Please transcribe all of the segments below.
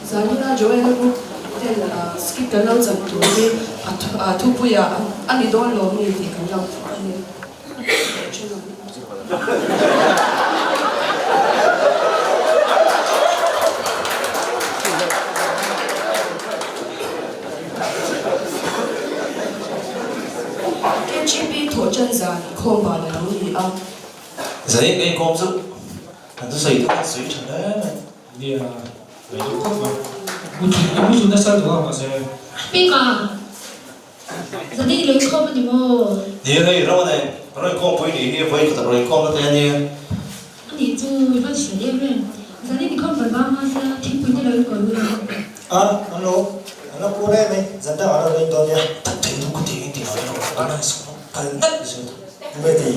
Zanina Joel-a group ten skit kan lo chan tur hi a thupuiah a ni dawn lo mi tih kan lo a ni. KGP thawhṭan zan khawm ban a lo ni a. Zanin ka inkawm chu an thusawi te khan sawi ṭha hle mai. Nia, ngaihtuah khawp mai. Mu chu nasa duh a mahse. Peka, Zanin i lo inkhawm a ni maw? Ni hei, ram a nei. Ka rawn inkhawmpui nih hi vawi khat a rawn inkhawm na te a nia. A nih chu, i van hre em em. Zanin inkhawm kan vang hma sia, thingpui te lo inkawi ula. A, an lo, an lo kur em e, zan dangah an lo la in dawn nia. Tak thei nu ka ti eng ti ngai lo, ka nai sawm a, kal daih zel tu. Nge ti?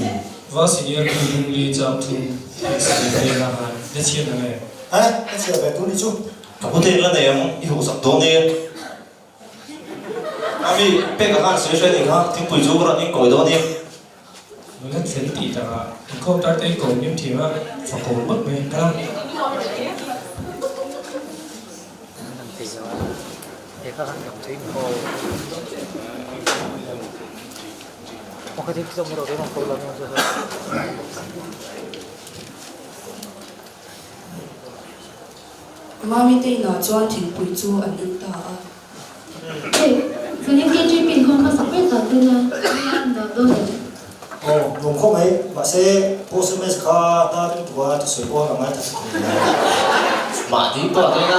Va senior kum lung li chang thum tih senior vel a han la chhiat ang e. A, ka chhiat ve tur ni chu. Ka pu te la nei ang, i hawhsak dawn e. Ami, pek a khan sawi hre nih kha, thingpui chu ka rawn inkawi dawn i. Nula fel tih takah inkhawm tar te inkawi hlim thiam a, fakawm ngawt mai ka lo. Mami te inah chuan thingpui chu an in ta a. Hei, zanin KGP inkhawm hmasa ber dan te nia, nia an dan dawn em? Aw, nuam khawp mai, mahse post sms kha hna ring tura thusawi pawh a ngai tak thei lo. Mahni pawh te ina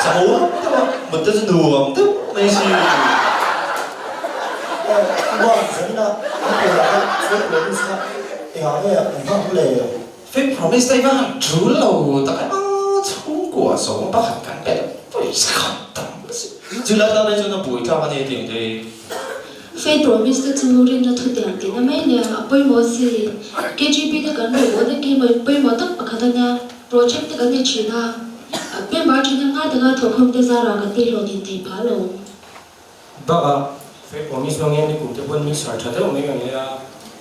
chho deuh a, mut te chu nuam deuh mai si. Aw, uan, zanin a an pawlah khan fake promise kha engah nge an hmang le? Fake promise te hi va han tul lo tak em a, chhungkua sawm pakhat kan pe lo pawisa khat tam si. Chu lai tan chu na buai thlak a ni tih ang te hi. Fake promise te chu rinna thu tiang tihna mai nia, a pawimawh si. KGP te kan ruh bawh te khi pawimawh tak pakhat a nia, project te kan nei thin a, member thahnem ngai taka thawhkhawm te zarah kan tihhlawh din thei phah lo. Bakah, Fake promise hmang hian nikum te pawn mi sar tha deuh mai kan nei a,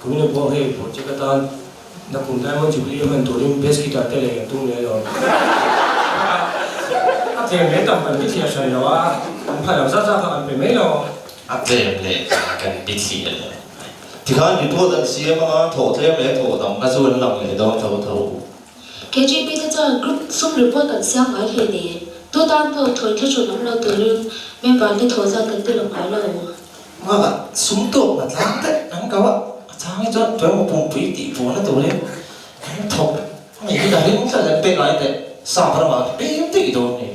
kumina pawh hei project atan nakum Diamond Jubilee a hman turin bass guitar te lei an tum leh alawm. Bakah, a tlem leh tam kan bithliah hran lo a, an phal ang zat zat kha kan pe mai lo. A tlem leh tam kan bithliah lo. Tikhan report an siam anga thawh tlem leh thawh tam kha chu an lang leh dawn tho tho. KGP te chuan group sum report kan siam ngai hle ni. Tu tan pawh thawi thlahrun awm lo turin member te thaw zat kan ti lo ngai lo. Nghak a, sum tawk na tlang daih an kau a, a chang hi chuan tuemaw pumpui tih puan a turin an thawk a nih hi ka ring tlat an pek lai teh sap ramah pem daih dawn ni.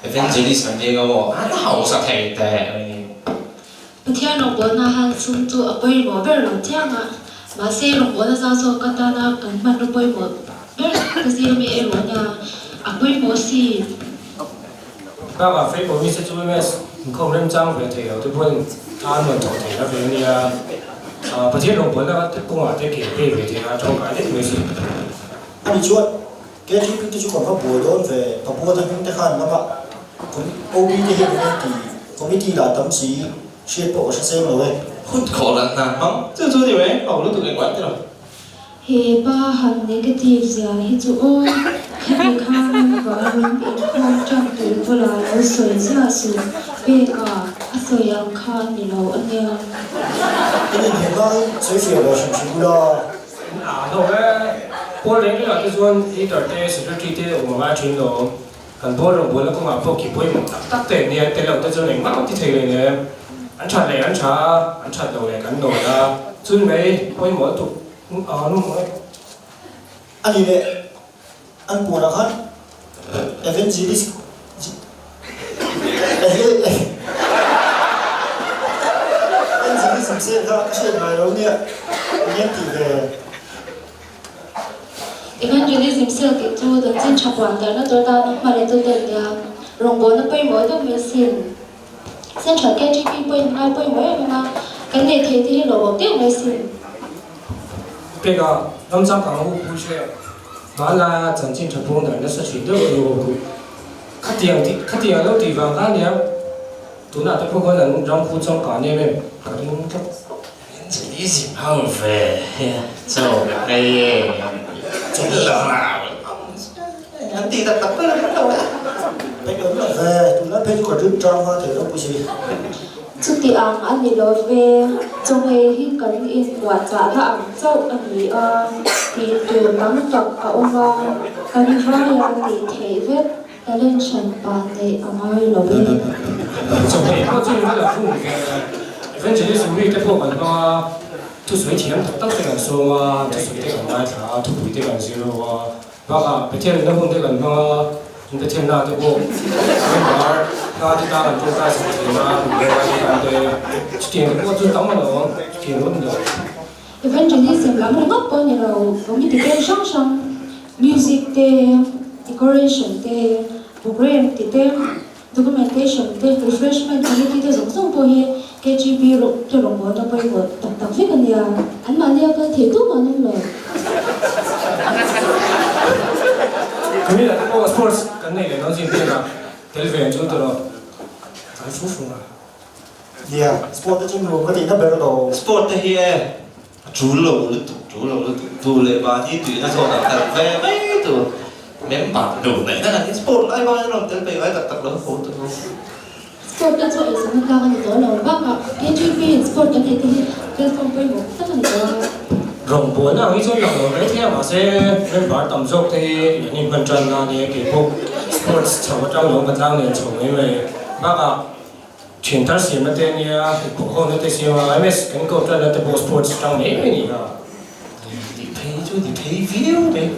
Evangelist an nia maw an hausa thei teh mai ni. Pathian rawngbawlna han sum chu a pawimawh ber lo chiang a, mahse rawngbawlna zau zawk atana kan hmanraw pawimawh ber ka zir mi erawh nia a pawimawh si. Bakah Faith Promise chu MS inkhawm remchang ve thei lo te pawhin a an rawn thawk thei la ve a nia. Pathian rawngbawlna kawngah te ke pe ve thei a tangkai daih mai si. Ani chuan KTP te chu kan va buai dawn ve, Papuata hming te khan lamah OB te hian enge ti committee lah tam si hriat pawh ka hre seng lo e. Hun khawh lan hna hmang chu chu ni mai, ho lutuk engmah ti lo. He pa han negative zia hi chu aw, khami kha member rawn inkhawm tan tur bulah lo sawi ziah suh, peka a sawi ang kha a ni lo a nia. In inheh hmain sawi fiah ve hrim hrim ula. A hlawk e. Pawl reng rengah te chuan leader te, secretary te awm a ngai thin lo. Kan pawl rawngbawlna kawngah pawh khi pawimawh tak tak te an nia, an tel loh te chuan engmah an ti thei reng em. An that leh an tha a, an that loh leh kan nawn a, chun mai pawimawh tuk a nu maw e. A ni leh an puanah khan Evangelist Evangelism sel kha ka hriat ngai lo nia, eng em tih ve. Evangelism sel tih chu chanchin tha puan darhna tur tana hma leh tu te an nia, rawngbawlna pawimawh deuh mai asin. Central KGP pawhin ngai pawimawh em em a, kan nei thei te hi lawmawm deuh mai asin. Peka, ram changkang hu phu hre hmanlaia chanchin tha pawng darh nasa thin deuh ru ho khu. Khatiang tih khatiang lo tih vang kha ania tunah te pawh khan an ram khu changkang em em ka ring tlat. Evangelism ho ve chaw hei chaw an ti tak tak ber lo e. Pek lo lo ve. chu ka drip tang nghal thei ropui si. Chuti ang a ni lo ve, chawngei hi kan inpuahchahna ang chauh a ni a, tih tur tam tak a awm a, kan vaia tih theih vek talent hranpa neih a ngai lo e. Chawngei pawh chu in va la fung ve, Evangelism week te pawh kan hmang a, thusawi thiam tak tak te kan sawm a, thusawi te kan ngaithla a, thupui te kan zir ho a, Bakah Pathian na hun te kan hmang a, in Pathian na te pawh member hna te tan an tawngtai sak thin a, member te tan te chutiang te pawh chu tam a lo awm, chutiang lo ni lo. Evangelism lam ringawt pawh ni lo, committee peng hrang hrang, music te, decoration te, program ti te, documentation te, refreshment committee te zawng zawng pawh hi KGB te rawngbawlna pawimawh tak tak vek a nia. Anmahni a kal thei tum an awm lo. Tui ah te pawh sports kan nei leh dawn zing vel a, tel ve ang chu tawh lo, kan fu fu a. Nia, sport te chu nuam ka tihna ber lo. Sport te hi e, a tul lo lutuk, tul lo lutuk, tu leh mahni tuihna zawn ah kal ve mai tur. Member nu neihna kan hi sport lai bangin a rawn tel peih ngai tak tak lo fo ta lo. Sport te chu eizawnna tlak a ni tawh lo, bakah KGP in sport kan neih te hi platform pawimawh tak a ni tawh a. Rawngbawlna ang hi chuan lang lo mai thei a, mahse member tam zawk te hi an inhman tan na ania keipawh sports chho atang lo ka tlang nen chho mai mai. Bakah thian thar siamna te ania, inpawhhawmna te siam a, MS kan ko tanna te pawh sports atang mai mai a ni kha. Ti phei chu ti phei viau mai.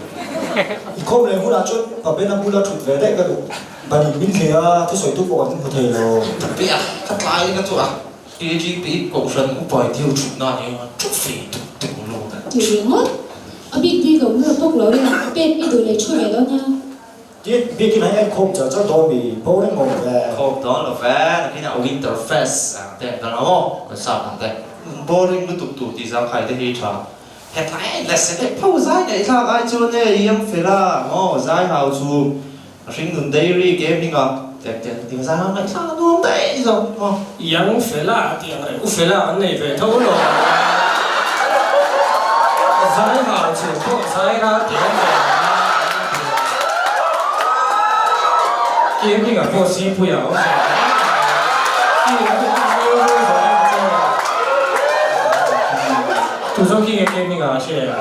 Inkhawm leh hunah chuan pa Bena bula thut ve daih ka duh. Banin min hle a, thusawi tu pawh kan hmu thei lo. Ka pe a, ka tlai ka chu a, KGP Kohhran upa i dil thut na nia, thu fe tuk tuk lo. Ti ringawt, a bik bik lo nula bawk lo e, pek i duh leh thu ve dawn nia. Tin, biakin a enkhawm char char dawn mi, boring awm ve. Khawm dawn lo ve, nakinah Winter Fest ang te an kal ang aw, kan sap ang te. Boring lutuk tur tih zangkhai te hi tha. Hetlai lesson leh pho zai ngaih thlak ai chuan e iang fel a maw zai hau chu a hringnun dairy gaming a tek tek ding zai hau ngaihthlak a nuam daih zawk maw. Iang fel a tih ang reng u fel a an nei ve tho lo zai hau chu pawh zai ral tih ang reng a gaming ah pawh sipui a awm ve Tu zawk hi nge gaming ah a hre em?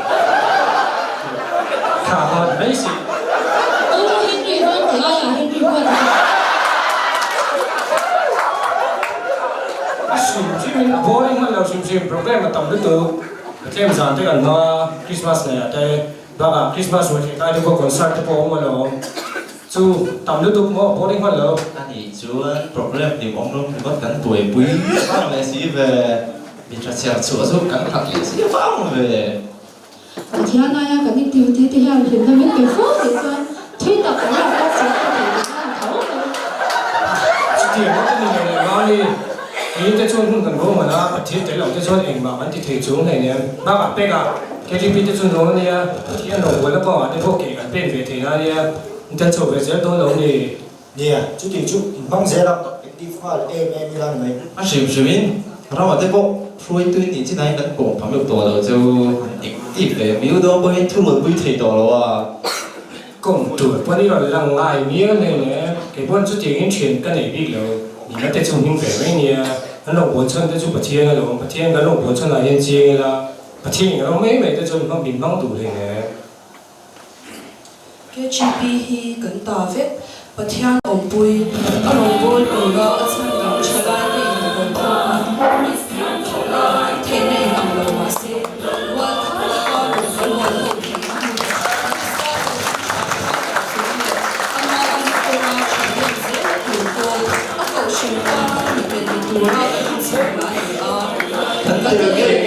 Thla hawn mai si. Aw Henry rawn ti aiah Henry huat a ni. A hrim hrim in a boring hman lo hrim hrim program a tam lutuk a tlem zan te kan hmang a Christmas nei ah te bakah Christmas ruai thei kai te pawh concert te pawh a awm alawm chu tam lutuk maw a boring hman lo. Anih chuan program hlimawm rawng ringawt kan buaipui vang leh si ve. Mi tha chher chhuah chu kan khat leh si vang ve. Pathian aia kan activity te hian hlimna min pe fo tih chuan thui tak kan lak a chhiat ka thei tih khan tho mai. Chutiang ngawt a ni lo leh Mali, kei te chuan hun kan bo man a, Pathian tel lo te chuan engmah kan ti thei chung hleinem. Bakah pekah KTP te chu nuam a nia, Pathian rawngbawlna kawngah te pawh ke kan pen ve thei na a nia, in tel chho ve zel dawn lo ni. Nia, chuti chu inhmang zel a, active nghal em em ila ni mai. A hrim hrimin ramah te pawh hruaitui nih chinai kan kawm phah meuh tawh lo chu active leh miu dawn pawhin thu rualpui thei tawh lo a. Kawm tur pawn i rawn lang ngai mial hle le, kei pawn chutiangin thian ka nei bik lo, nihna te chu hming ve mai nia, an lo bual chhan te chu Pathian alawm, Pathian kan lo bual chhan ah hian chiang ila, Pathian in ro mai mai te chuan hmang min hmang duh hle le. KGP hi kan ta vek. Pathian awmpui a rawngbâwl tura a chhandam ṭha laite inhawn khawm a, Kristian thalai theihna inang lo mah se, rual kha taka rawn kal hawn ho theih a hmu. Krista kohhran ṭha kha tak chung leh ama a hma kawnga ṭha hnem zel tur pawl a kohhran tana mi pe ni tura a inchhawm a ni a. Kan tel ngei.